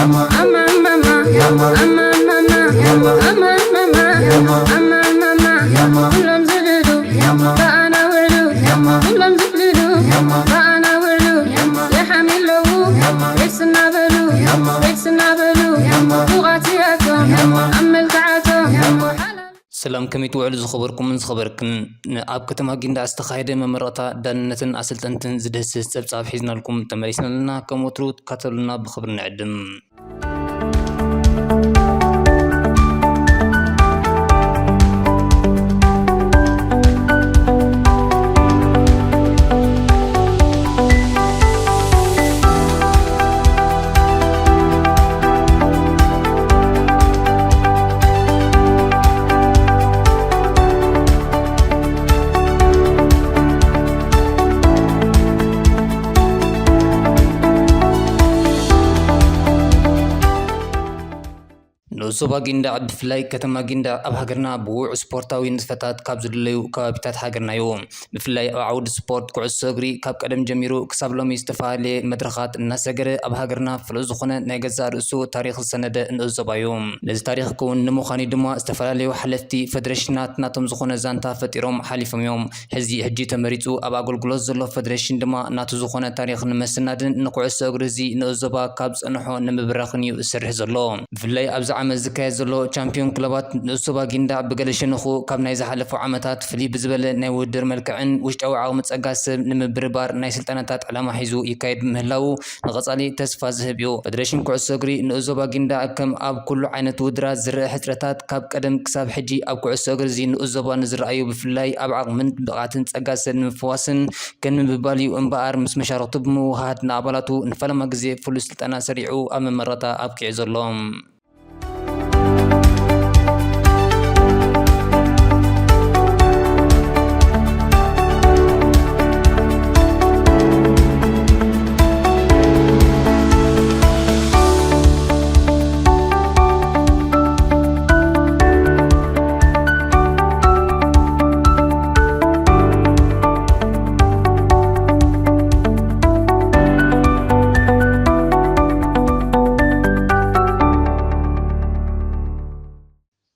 ኣማን ማማ፣ ኣማን ማማ፣ ኣማን ማማ፣ ኣማን ማማ፣ ኩሎም ዝብሉ፣ ብኣና ውዕሉ፣ ኩሎም ዝብሉ፣ ብኣና ውዕሉ፣ ይሓሚ ኣለዉ፣ ሬስ እናበሉ፣ ሬስ እናበሉ፣ ቡቓት እያቶም፣ ኣብ መልክዓቶም፣ ሓላል። ሰላም፣ ከመይ ትውዕሉ ዝኸበርኩምን ዝኸበርክን? ን-፣ ኣብ ከተማ ጊንዳዕ ዝተኻየደ መመረቕታ ዳንነትን ኣሰልጠንትን ዝድህስስ ጸብጻብ ሒዝናልኩም ተመሊስና ኣለና። ከም ወትሩ ትከታተሉና ብኽብሪ ንዕድም። ንኡስ ዞባ ጊንዳዕ፣ ብፍላይ ከተማ ጊንዳዕ፣ ኣብ ሃገርና ብውዕ ስፖርታዊ ንጥፈታት ካብ ዝድለዩ ከባቢታት ሃገርና እዩ። ብፍላይ ኣብ ዓውዲ ስፖርት ኩዕሶ እግሪ ካብ ቀደም ጀሚሩ ክሳብ ሎሚ ዝተፈላለየ መድረኻት እናሰገረ ኣብ ሃገርና ፍሉጥ ዝኾነ ናይ ገዛእ ርእሱ ታሪኽ ዝሰነደ ንኡስ ዞባ እዩ። ነዚ ታሪኽ ክውን ንምዃኑ ድማ ዝተፈላለዩ ሓለፍቲ ፈደሬሽናት ናቶም ዝኾነ ዛንታ ፈጢሮም ሓሊፎም እዮም። ሕዚ ሕጂ ተመሪጹ ኣብ ኣገልግሎት ዘሎ ፈደሬሽን ድማ ናቱ ዝኾነ ታሪኽ ንምስናድን ንኩዕሶ እግሪ እዚ ንኡስ ዞባ ካብ ጸንሖ ንምብራኽን እዩ ዝሰርሕ ዘሎ። ብፍላይ ኣብዚ ዓመት ዝካየድ ዘሎ ቻምፒዮን ክለባት ንኡስ ዞባ ጊንዳዕ ብገለ ሸነኹ ካብ ናይ ዝሓለፉ ዓመታት ፍልይ ብዝበለ ናይ ውድድር መልክዕን ውሽጣዊ ዓቕሚ ጸጋ ሰብ ንምብርባር ናይ ስልጠናታት ዕላማ ሒዙ ይካየድ ምህላዉ ንቐጻሊ ተስፋ ዝህብ እዩ። ፈደሬሽን ኩዕሶ እግሪ ንኡስ ዞባ ጊንዳዕ ከም ኣብ ኩሉ ዓይነት ውድድራት ዝረአ ሕጽረታት ካብ ቀደም ክሳብ ሕጂ ኣብ ኩዕሶ እግሪ እዚ ንኡስ ዞባ ንዝረኣዩ ብፍላይ ኣብ ዓቕምን ብቕዓትን ጸጋ ሰብ ንምፍዋስን ከን ምብባል እዩ እምበኣር፣ ምስ መሻርኽቱ ብምውሃሃድ ንኣባላቱ ንፈለማ ግዜ ፍሉይ ስልጠና ሰሪዑ ኣብ መመረቕታ ኣብቂዑ ዘሎ።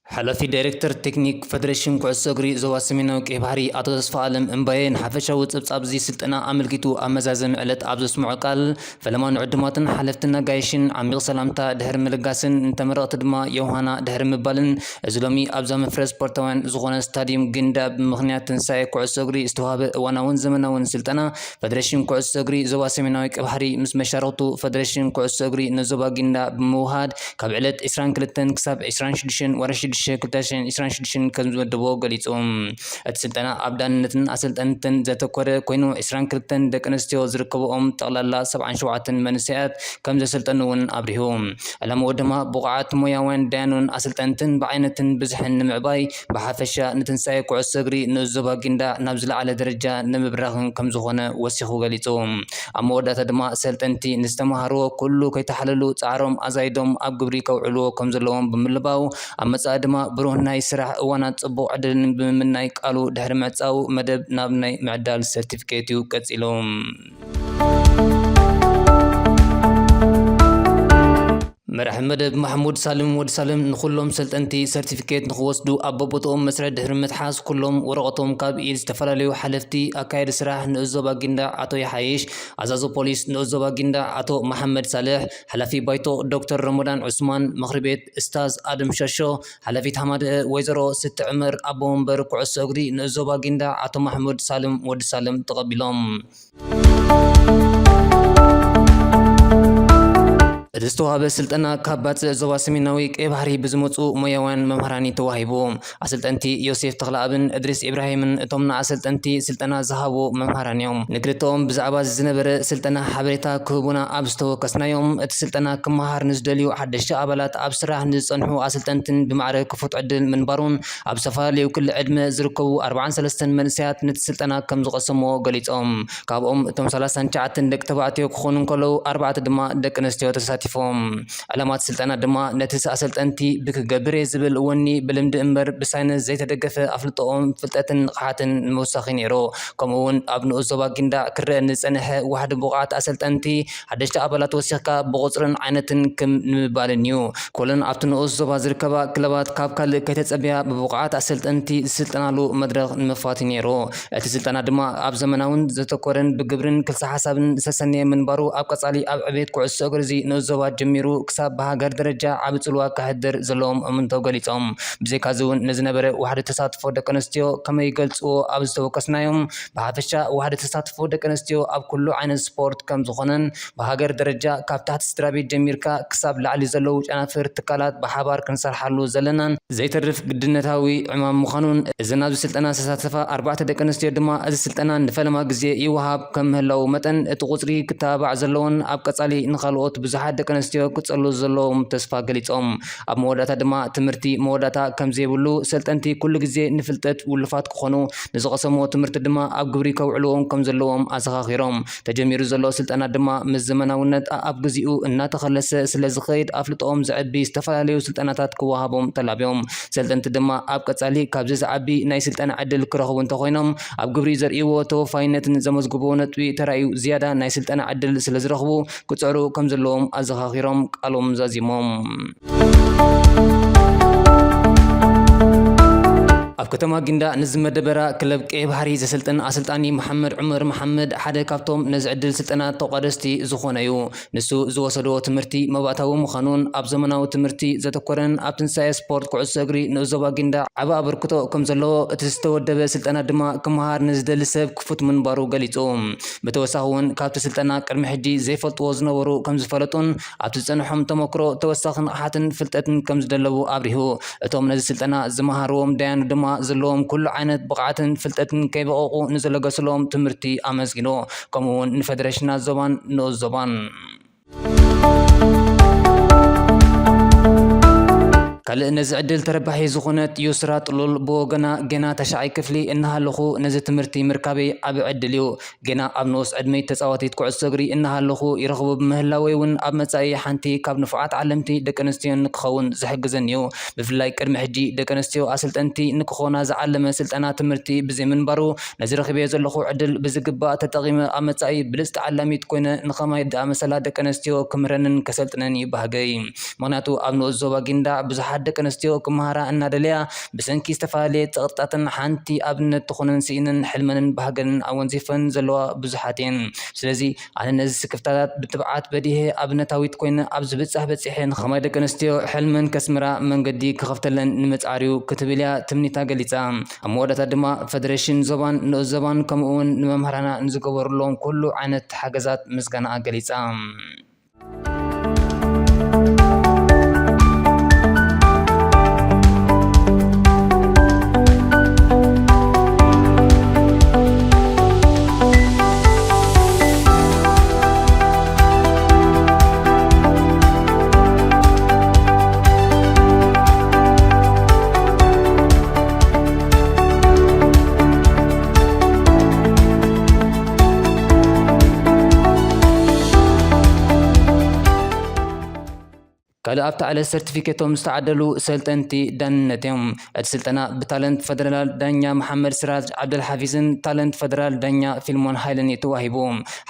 ሓላፊ ዳይሬክተር ቴክኒክ ፈደሬሽን ኩዕሶ እግሪ ዞባ ሰሜናዊ ቀይ ባሕሪ ኣቶ ተስፋ ኣለም እምባየ ንሓፈሻዊ ጸብጻብ እዚ ስልጠና ኣመልኪቱ ኣብ መዛዘሚ ዕለት ኣብ ዘስምዖ ቃል፣ ፈለማ ንዕዱማትን ሓለፍትን ኣጋይሽን ዓሚቕ ሰላምታ ድሕሪ ምልጋስን ንተመረቕቲ ድማ ዮሃና ድሕሪ ምባልን፣ እዚ ሎሚ ኣብዛ መፍረ ስፖርታውያን ዝኾነ ስታድዩም ጊንዳዕ ብምኽንያት ትንሳኤ ኩዕሶ እግሪ ዝተዋህበ እዋናውን ዘመናውን ስልጠና ፈደሬሽን ኩዕሶ እግሪ ዞባ ሰሜናዊ ቀይ ባሕሪ ምስ መሻርኽቱ ፈደሬሽን ኩዕሶ እግሪ ንዞባ ጊንዳዕ ብምውሃድ ካብ ዕለት ዕስራን ክልተን ክሳብ ዕስራን ሽዱሽተን ወርሒ ሽዱሽተ ክልተ ሽሕን ዕስራን ሽዱሽተን ከም ዝመደቦ ገሊጹ። እቲ ስልጠና ኣብ ዳንነትን ኣሰልጠንትን ዘተኮረ ኮይኑ ዕስራን ክልተን ደቂ ኣንስትዮ ዝርከብኦም ጠቕላላ ሰብዓን ሸውዓተን መንእሰያት ከም ዘሰልጠኑ እውን ኣብሪሁ። ዕላምኡ ድማ ብቑዓት ሞያውያን ዳያኑን ኣሰልጠንትን ብዓይነትን ብዝሕን ንምዕባይ ብሓፈሻ ንትንሳኤ ኩዕሶ እግሪ ንኡስ ዞባ ጊንዳዕ ናብ ዝለዓለ ደረጃ ንምብራኽን ከም ዝኾነ ወሲኹ ገሊጹ። ኣብ መወዳእታ ድማ ሰልጠንቲ ንዝተምሃርዎ ኩሉ ከይተሓለሉ ጻዕሮም ኣዛይዶም ኣብ ግብሪ ከውዕልዎ ከም ዘለዎም ብምልባው ኣብ መጻኢ ድማ ብሩህ ናይ ስራሕ እዋናት ጽቡቕ ዕድልን ብምምናይ ቃሉ ድሕሪ ምዕጻው መደብ ናብ ናይ ምዕዳል ሰርቲፊኬት እዩ ቀጺሉ። መራሒ መደብ ማሕሙድ ሳልም ወዲ ሳልም ንኹሎም ሰልጠንቲ ሰርቲፊኬት ንኽወስዱ ኣብ በቦትኦም መስርዕ ድሕሪ ምትሓዝ ኩሎም ወረቐቶም ካብ ኢድ ዝተፈላለዩ ሓለፍቲ ኣካየዲ ስራሕ ንኡስ ዞባ ጊንዳዕ ኣቶ ይሓይሽ፣ ኣዛዞ ፖሊስ ንኡስ ዞባ ጊንዳዕ ኣቶ መሓመድ ሳልሕ፣ ሓላፊ ባይቶ ዶክተር ረመዳን ዑስማን፣ ምኽሪ ቤት እስታዝ ኣደም ሸሾ፣ ሓላፊት ሃማደአ ወይዘሮ ስቲ ዕመር፣ ኣቦ ወንበር ኩዕሶ እግሪ ንኡስ ዞባ ጊንዳዕ ኣቶ ማሕሙድ ሳልም ወዲ ሳልም ተቐቢሎም። እቲ ዝተዋህበ ስልጠና ካብ ባጽዕ ዞባ ሰሜናዊ ቀይ ባሕሪ ብዝመጹ ሞያውያን መምህራን እዩ ተዋሂቡ። ኣሰልጠንቲ ዮሴፍ ተኽለኣብን እድሪስ ኢብራሂምን እቶም ንኣሰልጠንቲ ስልጠና ዝሃቡ መምህራን እዮም። ንክልተኦም ብዛዕባ እዚ ዝነበረ ስልጠና ሓበሬታ ክህቡና ኣብ ዝተወከስናዮም፣ እቲ ስልጠና ክመሃር ንዝደልዩ ሓደሽቲ ኣባላት፣ ኣብ ስራሕ ንዝጸንሑ ኣሰልጠንትን ብማዕረ ክፉት ዕድል ምንባሩን ኣብ ዝተፈላለዩ ክሊ ዕድመ ዝርከቡ ኣርባዓን ሰለስተን መንእሰያት ነቲ ስልጠና ከም ዝቐሰምዎ ገሊጾም። ካብኦም እቶም ሰላሳን ትሽዓተን ደቂ ተባዕትዮ ክኾኑ እንከለዉ፣ ኣርባዕተ ድማ ደቂ ኣንስትዮ ተሳቲፎም። ፎም። ዕላማ እቲ ስልጠና ድማ ነቲ ኣሰልጠንቲ ብክገብር እየ ዝብል ወኒ ብልምዲ እምበር ብሳይንስ ዘይተደገፈ ኣፍልጦኦም፣ ፍልጠትን ንቕሓትን ንምውሳኽ እዩ ነይሩ። ከምኡ እውን ኣብ ንኡስ ዞባ ጊንዳዕ ክረአ ንዝጸንሐ ዋሕዲ ብቑዓት ኣሰልጠንቲ ሓደሽቲ ኣባላት ወሲኽካ ብቑጽርን ዓይነትን ክም ንምባልን እዩ። ኩለን ኣብቲ ንኡስ ዞባ ዝርከባ ክለባት ካብ ካልእ ከይተጸበያ ብብቑዓት ኣሰልጠንቲ ዝስልጠናሉ መድረኽ ንምኽፋት እዩ ነይሩ። እቲ ስልጠና ድማ ኣብ ዘመናውን ዘተኮረን ብግብርን ክልሰ ሓሳብን ዝተሰነየ ምንባሩ ኣብ ቀጻሊ ኣብ ዕቤት ኩዕሶ እግሪ እዚ ንኡስ ዞባ ጀሚሩ ክሳብ ብሃገር ደረጃ ዓቢ ጽልዋ ከሕድር ዘለዎም እምንቶ ገሊጾም። ብዘይካዚ እውን ንዝነበረ ዋሕዲ ተሳትፎ ደቂ ኣንስትዮ ከመይ ይገልጽዎ ኣብ ዝተወከስናዮም፣ ብሓፈሻ ዋሕዲ ተሳትፎ ደቂ ኣንስትዮ ኣብ ኩሉ ዓይነት ስፖርት ከም ዝኾነን ብሃገር ደረጃ ካብ ታሕቲ ስድራ ቤት ጀሚርካ ክሳብ ላዕሊ ዘለዉ ጨናፍር ትካላት ብሓባር ክንሰርሓሉ ዘለናን ዘይተርፍ ግድነታዊ ዕማም ምዃኑን፣ እዘን ኣብዚ ስልጠና ዝተሳተፋ ኣርባዕተ ደቂ ኣንስትዮ ድማ እዚ ስልጠና ንፈለማ ግዜ ይወሃብ ከም ምህላዉ መጠን እቲ ቁጽሪ ክተባባዕ ዘለዎን ኣብ ቀጻሊ ንኻልኦት ብዙሓት ደቂ ኣንስትዮ ክጸሉ ዘለዎም ተስፋ ገሊጾም። ኣብ መወዳእታ ድማ ትምህርቲ መወዳእታ ከም ዘይብሉ፣ ሰልጠንቲ ኩሉ ግዜ ንፍልጠት ውሉፋት ክኾኑ፣ ንዝቐሰምዎ ትምህርቲ ድማ ኣብ ግብሪ ከውዕልዎም ከም ዘለዎም ኣዘኻኺሮም። ተጀሚሩ ዘሎ ስልጠና ድማ ምስ ዘመናውነት ኣኣብ ግዚኡ እናተኸለሰ ስለ ዝኸይድ ኣፍልጦኦም ዘዕቢ ዝተፈላለዩ ስልጠናታት ክወሃቦም ተላብዮም። ሰልጠንቲ ድማ ኣብ ቀጻሊ ካብዚ ዝዓቢ ናይ ስልጠና ዕድል ክረኽቡ እንተኾይኖም ኣብ ግብሪ ዘርእይዎ ተወፋይነትን ዘመዝግብዎ ነጥቢ ተራእዩ ዝያዳ ናይ ስልጠና ዕድል ስለ ዝረኽቡ ክጽዕሩ ከም ዘለዎም ኣዘኻኺሮም ቃሎም ዛዚሞም። ኣብ ከተማ ጊንዳዕ ንዝመደበራ ክለብ ቀይ ባሕሪ ዘሰልጥን ኣሰልጣኒ መሓመድ ዑመር መሓመድ ሓደ ካብቶም ነዚ ዕድል ስልጠና ተቋደስቲ ዝኾነ እዩ። ንሱ ዝወሰድዎ ትምህርቲ መባእታዊ ምዃኑን ኣብ ዘመናዊ ትምህርቲ ዘተኮረን ኣብ ትንሳኤ ስፖርት ኩዕሶ እግሪ ንኡስ ዞባ ጊንዳዕ ዓቢ ኣበርክቶ ከም ዘለዎ እቲ ዝተወደበ ስልጠና ድማ ክመሃር ንዝደሊ ሰብ ክፉት ምንባሩ ገሊጹ። ብተወሳኺ እውን ካብቲ ስልጠና ቅድሚ ሕጂ ዘይፈልጥዎ ዝነበሩ ከም ዝፈለጡን ኣብቲ ዝጸንሖም ተመክሮ ተወሳኺ ንቕሓትን ፍልጠትን ከም ዝደለቡ ኣብሪሁ። እቶም ነዚ ስልጠና ዝመሃርዎም ዳያኑ ድማ ዘለዎም ኩሉ ዓይነት ብቕዓትን ፍልጠትን ከይበቐቑ ንዘለገስሎም ትምህርቲ ኣመስጊኑ። ከምኡ እውን ንፈደሬሽናት ዞባን ንኡስ ዞባን። ካልእ ነዚ ዕድል ተረባሒ ዝኾነት ዮስራ ጥሉል ብወገና፣ ገና ተሻዓይ ክፍሊ እናሃለኹ ነዚ ትምህርቲ ምርካበይ ዓቢ ዕድል እዩ። ገና ኣብ ንኡስ ዕድመይ ተጻዋቲት ኩዕሶ እግሪ እናሃለኹ ይረኽቦ ብምህላወይ እውን ኣብ መጻኢ ሓንቲ ካብ ንፉዓት ዓለምቲ ደቂ ኣንስትዮ ንክኸውን ዝሕግዘኒ እዩ። ብፍላይ ቅድሚ ሕጂ ደቂ ኣንስትዮ ኣሰልጠንቲ ንክኾና ዝዓለመ ስልጠና ትምህርቲ ብዘይምንባሩ ነዚ ረኺበዮ ዘለኹ ዕድል ብዝግባእ ተጠቒመ ኣብ መጻኢ ብልጽቲ ዓላሚት ኮይነ ንኸማይ ዝኣመሰላ ደቂ ኣንስትዮ ክምህረንን ከሰልጥነን እዩ ባህገይ። ምኽንያቱ ኣብ ንኡስ ዞባ ጊንዳዕ ብዙሓት ደቂ ኣንስትዮ ክመሃራ እናደለያ ብሰንኪ ዝተፈላለየ ጸቕጥታትን ሓንቲ ኣብነት ትኾነን ስኢነን ሕልመንን ባህገንን ኣወንዚፈን ዘለዋ ብዙሓት እየን። ስለዚ ኣነ ነዚ ስክፍታታት ብትብዓት በዲሀ ኣብነታዊት ኮይነ ኣብ ዝብጻሕ በጺሐ ንኸማይ ደቂ ኣንስትዮ ሕልመን ከስምራ መንገዲ ክኸፍተለን ንምጽዓር እዩ ክትብል እያ ትምኒታ ገሊጻ። ኣብ መወዳእታ ድማ ፈደሬሽን ዞባን ንኡስ ዞባን ከምኡ እውን ንመምህራና ንዝገበሩሎም ኩሉ ዓይነት ሓገዛት ምስጋናኣ ገሊጻ። ካልእ ኣብቲ ዕለት ሰርቲፊኬቶም ዝተዓደሉ ሰልጠንቲ ዳንነት እዮም። እቲ ስልጠና ብታለንት ፈደራል ዳኛ መሓመድ ስራጅ ዓብደልሓፊዝን ታለንት ፈደራል ዳኛ ፊልሞን ሃይለን እዩ ተዋሂቡ።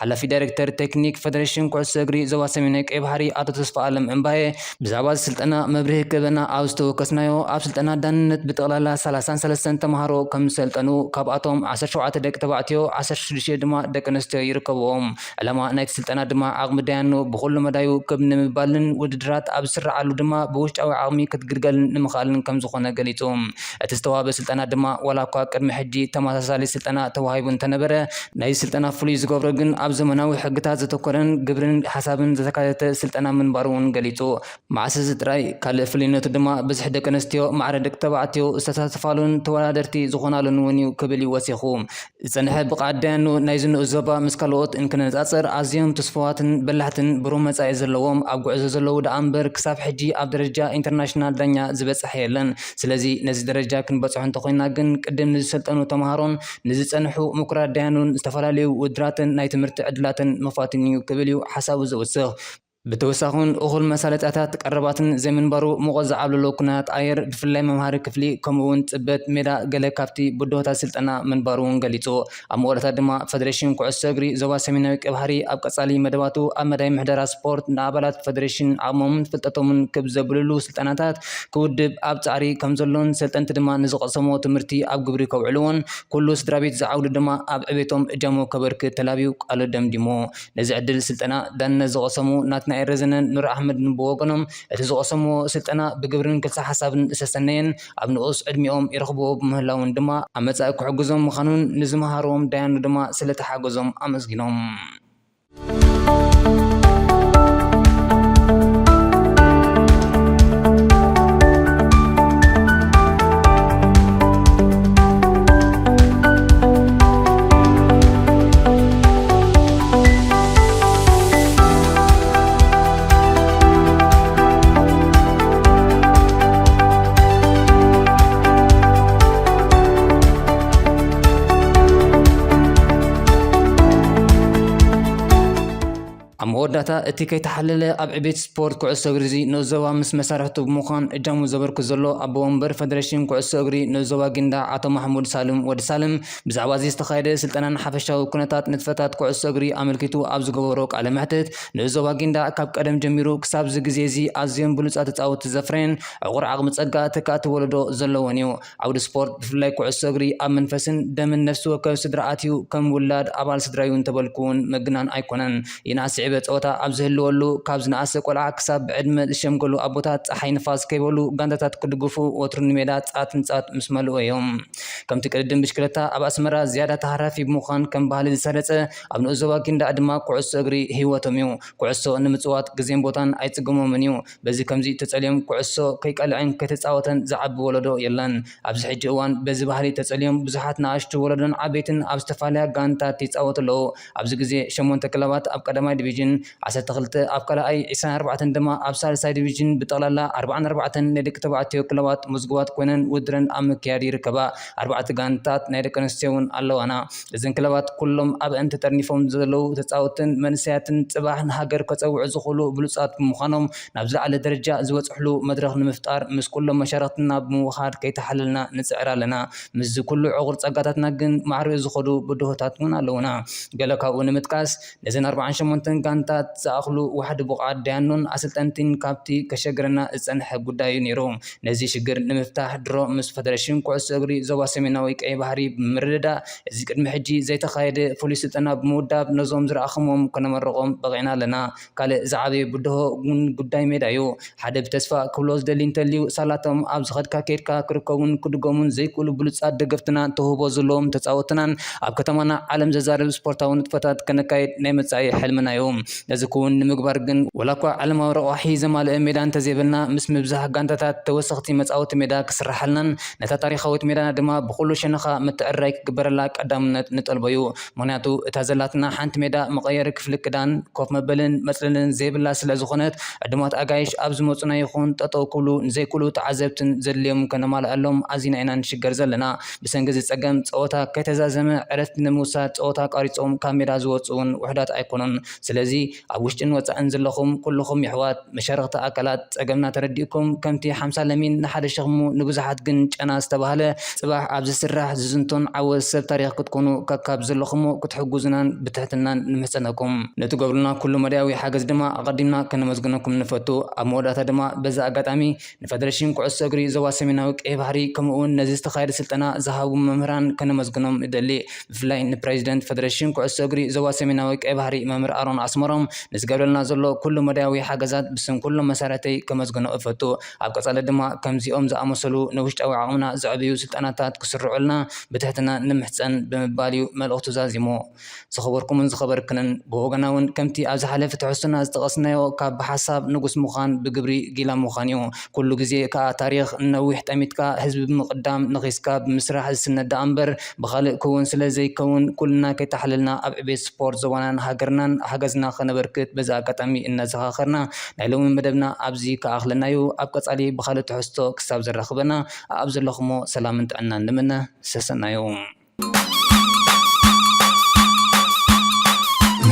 ሓላፊ ዳይሬክተር ቴክኒክ ፈደሬሽን ኩዕሶ እግሪ ዞባ ሰሜናዊ ቀይ ባሕሪ ኣቶ ተስፋ ኣለም እምባየ ብዛዕባ እዚ ስልጠና መብርሂ ክህበና ኣብ ዝተወከስናዮ፣ ኣብ ስልጠና ዳንነት ብጠቕላላ ሰላሳን ሰለስተን ተምሃሮ ከም ዝሰልጠኑ፣ ካብኣቶም ዓሰርተ ሸውዓተ ደቂ ተባዕትዮ፣ ዓሰርተ ሽዱሽተ ድማ ደቂ ኣንስትዮ ይርከብዎም። ዕላማ ናይቲ ስልጠና ድማ ዓቕሚ ዳያኑ ብኹሉ መዳዩ ክብ ንምባልን ውድድራት ኣብ ዝስርዓሉ ድማ ብውሽጣዊ ዓቕሚ ክትግልገልን ንምኽኣልን ከም ዝኾነ ገሊጹ። እቲ ዝተዋህበ ስልጠና ድማ ዋላ እኳ ቅድሚ ሕጂ ተመሳሳሊ ስልጠና ተዋሂቡ እንተነበረ፣ ናይዚ ስልጠና ፍሉይ ዝገብሮ ግን ኣብ ዘመናዊ ሕግታት ዘተኮረን ግብርን ሓሳብን ዘተካተተ ስልጠና ምንባሩ እውን ገሊጹ። መዓስ እዚ ጥራይ፣ ካልእ ፍሉይነቱ ድማ ብዝሒ ደቂ ኣንስትዮ ማዕረ ደቂ ተባዕትዮ ዝተሳተፋሉን ተወዳደርቲ ዝኾናሉን እውን እዩ ክብል እዩ ወሲኹ። ዝጸንሐ ብቕዓት ዳያኑ ናይዚ ንኡስ ዞባ ምስ ካልኦት እንክነጻጽር ኣዝዮም ትስፉዋትን በላሕትን ብሩህ መጻኢ ዘለዎም ኣብ ጉዕዞ ዘለዉ ደኣ እምበር ክሳብ ሕጂ ኣብ ደረጃ ኢንተርናሽናል ዳኛ ዝበጽሐ የለን። ስለዚ ነዚ ደረጃ ክንበጽሖ እንተኾይና ግን ቅድም ንዝሰልጠኑ ተምሃሮን ንዝጸንሑ ምኩራት ዳያኑን ዝተፈላለዩ ውድድራትን ናይ ትምህርቲ ዕድላትን ምኽፋትን እዩ ክብል እዩ ሓሳቡ ዘውስኽ። ብተወሳኺ እውን እኹል መሳለጥያታት ቀረባትን ዘይምንባሩ፣ ሙቐት ዝዓብለሎ ኩነታት ኣየር፣ ብፍላይ መምሃሪ ክፍሊ፣ ከምኡ እውን ጽበት ሜዳ ገለ ካብቲ ብድሆታት ስልጠና ምንባሩ እውን ገሊጹ። ኣብ መወዳእታ ድማ፣ ፈደሬሽን ኩዕሶ እግሪ ዞባ ሰሜናዊ ቀይ ባሕሪ ኣብ ቀጻሊ መደባቱ ኣብ መዳይ ምሕደራ ስፖርት ንኣባላት ፈደሬሽን ዓቕሞምን ፍልጠቶምን ክብ ዘብልሉ ስልጠናታት ክውድብ ኣብ ጻዕሪ ከም ዘሎን ሰልጠንቲ ድማ ንዝቐሰሞ ትምህርቲ ኣብ ግብሪ ከውዕልዎን ኩሉ ስድራ ቤት ዝዓውዱ ድማ ኣብ ዕቤቶም እጃሙ ከበርክት ተላብዩ ቃሉ ደምዲሙ። ነዚ ዕድል ስልጠና ዳንነት ዝቐሰሙ ናትናኤል ረዘነን ኑር ኣሕመድን ብወገኖም፣ እቲ ዝቐሰምዎ ስልጠና ብግብርን ክልሰ ሓሳብን ዝተሰነየን ኣብ ንኡስ ዕድሚኦም ይረኽብዎ ብምህላውን ድማ ኣብ መጻኢ ክሕግዞም ምዃኑን ንዝመሃርዎም ዳያኑ ድማ ስለተሓገዞም ኣመስጊኖም። ኣብ መወዳእታ፣ እቲ ከይተሓለለ ኣብ ዕቤት ስፖርት ኩዕሶ እግሪ እዚ ንኡስ ዞባ ምስ መሳርሕቱ ብምዃን እጃሙ ዘበርክት ዘሎ ኣቦ ወንበር ፈደሬሽን ኩዕሶ እግሪ ንኡስ ዞባ ጊንዳዕ ኣቶ ማሕሙድ ሳልም ወዲ ሳልም፣ ብዛዕባ እዚ ዝተኻየደ ስልጠናን ሓፈሻዊ ኩነታት ንጥፈታት ኩዕሶ እግሪ ኣመልኪቱ ኣብ ዝገበሮ ቃለ መሕትት፣ ንኡስ ዞባ ጊንዳዕ ካብ ቀደም ጀሚሩ ክሳብ እዚ ግዜ እዚ ኣዝዮም ብሉጻት ተጻወትቲ ዘፍረየን፣ ዕቑር ዓቕሚ ጸጋ ተካእቲ ወለዶ ዘለዎን እዩ። ዓውዲ ስፖርት፣ ብፍላይ ኩዕሶ እግሪ፣ ኣብ መንፈስን ደምን ነፍሲ ወከፍ ስድራ ኣትዩ፣ ከም ውላድ ኣባል ስድራዩ እንተበልኩ እውን ምግናን ኣይኮነን። ይንኣስ ይዕበ ጸወታ ኣብ ዝህልወሉ፣ ካብ ዝነኣሰ ቆልዓ ክሳብ ብዕድመ ዝሸምገሉ ኣቦታት፣ ጸሓይ ንፋስ ከይበሉ ጋንታታት ክድግፉ፣ ወትሩ ንሜዳ ጻት ንጻት ምስ መልኡ እዮም። ከምቲ ቅድድም ብሽክለታ ኣብ ኣስመራ ዝያዳ ተሃራፊ ብምዃን ከም ባህሊ ዝሰረጸ፣ ኣብ ንኡስ ዞባ ጊንዳዕ ድማ ኩዕሶ እግሪ ህይወቶም እዩ። ኩዕሶ ንምጽዋት ግዜን ቦታን ኣይጽገሞምን እዩ። በዚ ከምዚ ተጸልዮም ኩዕሶ ከይቀልዐን ከይተጻወተን ዝዓቢ ወለዶ የለን። ኣብዚ ሕጂ እዋን በዚ ባህሊ ተጸልዮም ብዙሓት ንኣሽቱ ወለዶን ዓበይትን ኣብ ዝተፈላለያ ጋንታት ይጻወቱ ኣለዉ። ኣብዚ ግዜ ሸሞንተ ክለባት ኣብ ቀዳማይ ዲቪዥን፣ ዓሰርተ ክልተ ኣብ ካልኣይ፣ ዕስራን ኣርባዕተን ድማ ኣብ ሳልሳይ ዲቪዥን፣ ብጠቕላላ ኣርባዓን ኣርባዕተን ናይ ደቂ ተባዕትዮ ክለባት ምዝጉባት ኮይነን ውድድረን ኣብ ምክያድ ይርከባ። ኣርባዕተ ጋንታት ናይ ደቂ ኣንስትዮ እውን ኣለዋና። እዘን ክለባት ኩሎም ኣብአን ተጠርኒፎም ዘለዉ ተጻወትን መንእሰያትን ጽባሕ ንሃገር ከጸውዑ ዝኽእሉ ብሉጻት ብምዃኖም ናብ ዝለዓለ ደረጃ ዝበጽሕሉ መድረኽ ንምፍጣር ምስ ኩሎም መሻርኽትና ብምውሃድ ከይተሓለልና ንጽዕር ኣለና። ምስዚ ኩሉ ዕቑር ጸጋታትና ግን ማዕሪኡ ዝኸዱ ብድሆታት እውን ኣለዉና። ገለ ካብኡ ንምጥቃስ፣ ነዘን ኣርባዓን ሸሞንተን ጋንታት ዝኣኽሉ ዋሕዲ ብቑዓት ዳያኑን ኣሰልጠንቲን ካብቲ ከሸግረና ዝጸንሐ ጉዳይ እዩ ነይሩ። ነዚ ሽግር ንምፍታሕ ድሮ ምስ ፈደረሽን ኩዕሶ እግሪ ዞባ ሰሜናዊ ቀይ ባሕሪ ብምርድዳእ፣ እዚ ቅድሚ ሕጂ ዘይተኻየደ ፍሉይ ስልጠና ብምውዳብ ነዞም ዝረኣኽሞም ከነመርቖም በቒዕና ኣለና። ካልእ ዝዓበየ ብድሆ እውን ጉዳይ ሜዳ እዩ። ሓደ ብተስፋ ክብሎ ዝደሊ እንተልዩ፣ ሳላቶም ኣብ ዝኸድካ ከይድካ ክርከቡን ክድገሙን ዘይክእሉ ብሉጻት ደገፍትና፣ ተውህቦ ዘለዎም ተጻወትናን ኣብ ከተማና ዓለም ዘዛርብ ስፖርታዊ ንጥፈታት ከነካይድ ናይ መጻኢ ሕልምና እዩ። ነዚ ክውን ንምግባር ግን፣ ወላ እኳ ዓለማዊ ረቋሒ ዘማልአ ሜዳ እንተዘይብልና፣ ምስ ምብዛሕ ጋንታታት ተወሰኽቲ መጻወቲ ሜዳ ክስርሓልናን ነታ ታሪኻዊት ሜዳና ድማ ብኹሉ ሸነኻ ምትዕርራይ ክግበረላ ቀዳምነት ንጠልቦ እዩ። ምኽንያቱ፣ እታ ዘላትና ሓንቲ ሜዳ መቐየሪ ክፍሊ ክዳን፣ ኮፍ መበልን መጽለልን ዘይብላ ስለ ዝኾነት፣ ዕዱማት ኣጋይሽ ኣብ ዝመጹና ይኹን ጠጠው ክብሉ ንዘይክእሉ ተዓዘብትን ዘድልዮም ከነማልኣሎም ኣዚና ኢና ንሽገር ዘለና። ብሰንኪ እዚ ጸገም፣ ጸወታ ከይተዛዘመ ዕረፍቲ ንምውሳድ ጸወታ ኣቋሪጾም ካብ ሜዳ ዝወጹ እውን ውሑዳት ኣይኮኑን። ስለዚ፣ ኣብ ውሽጥን ወጻእን ዘለኹም ኩልኹም የሕዋት፣ መሻርኽቲ ኣካላት፣ ጸገምና ተረዲእኩም፣ ከምቲ ሓምሳ ለሚን ንሓደ ሸኽሙ ንብዙሓት ግን ጨና ዝተባህለ፣ ጽባሕ ኣብ ዝስራሕ ዝዝንቶን ዓወት ሰብ ታሪኽ ክትኮኑ፣ ከካብ ዘለኹሞ ክትሕግዙናን ብትሕትናን ንምሕጸነኩም። ንትገብሩልና ኩሉ መዳያዊ ሓገዝ ድማ ኣቐዲምና ከነመስግነኩም ንፈቱ። ኣብ መወዳእታ ድማ በዚ ኣጋጣሚ ንፈደረሽን ኩዕሶ እግሪ ዞባ ሰሜናዊ ቀይ ባሕሪ፣ ከምኡ እውን ነዚ ዝተኻየደ ስልጠና ዝሃቡ መምህራን ከነመስግኖም እደሊ። ብፍላይ ንፕሬዚደንት ፈደረሽን ኩዕሶ እግሪ ዞባ ሰሜናዊ ቀይ ባሕሪ መምህር ኣሮን ኣስመሮም ንዝገብረልና ዘሎ ኩሉ መዳያዊ ሓገዛት ብስም ኩሎም መሳርሕተይ ከመስግኖ እፈቱ። ኣብ ቀጻሊ ድማ ከምዚኦም ዝኣመሰሉ ንውሽጣዊ ዓቕምና ዘዕብዩ ስልጠናታት ክስርዑልና ብትሕትና ንምሕጸን ብምባል እዩ መልእኽቱ ዛዚሙ። ዝኸበርኩምን ዝኸበርክንን፣ ብወገና እውን ከምቲ ኣብ ዝሓለፈ ትሕዝቶና ዝጠቐስናዮ፣ ካብ ብሓሳብ ንጉስ ምዃን ብግብሪ ጊላ ምዃን እዩ። ኩሉ ግዜ ከኣ ታሪኽ ነዊሕ ጠሚትካ ህዝቢ ብምቕዳም ነኺስካ ብምስራሕ ዝስነድ ደኣ እምበር ብኻልእ ክውን ስለ ዘይከውን፣ ኩልና ከይተሓለልና ኣብ ዕቤት ስፖርት ዞባናን ሃገርናን ሓገዝና ከነበርክት በዚ ኣጋጣሚ እናዘኻኸርና፣ ናይ ሎሚ መደብና ኣብዚ ከኣኽለና እዩ። ኣብ ቀጻሊ ብኻልእ ትሕዝቶ ክሳብ ዘራኽበና፣ ኣብ ዘለኹሞ ሰላምን ጥዕናን ንምነ። ሰሰናዩ።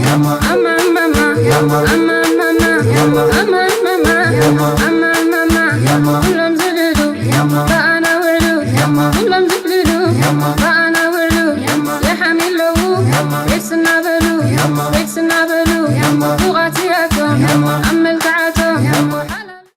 Yama, yama, yama, yama, ኣማን ማማ ኣማን ማማ ኩሎም ዝብሉ ብኣና ውዕሉ ኩሎም ዝብልሉ ብኣና ውዕሉ ይሓሚ ኣለዉ ቤት ስናበሉ ቤት ስናበሉ ቡቓት እያቶም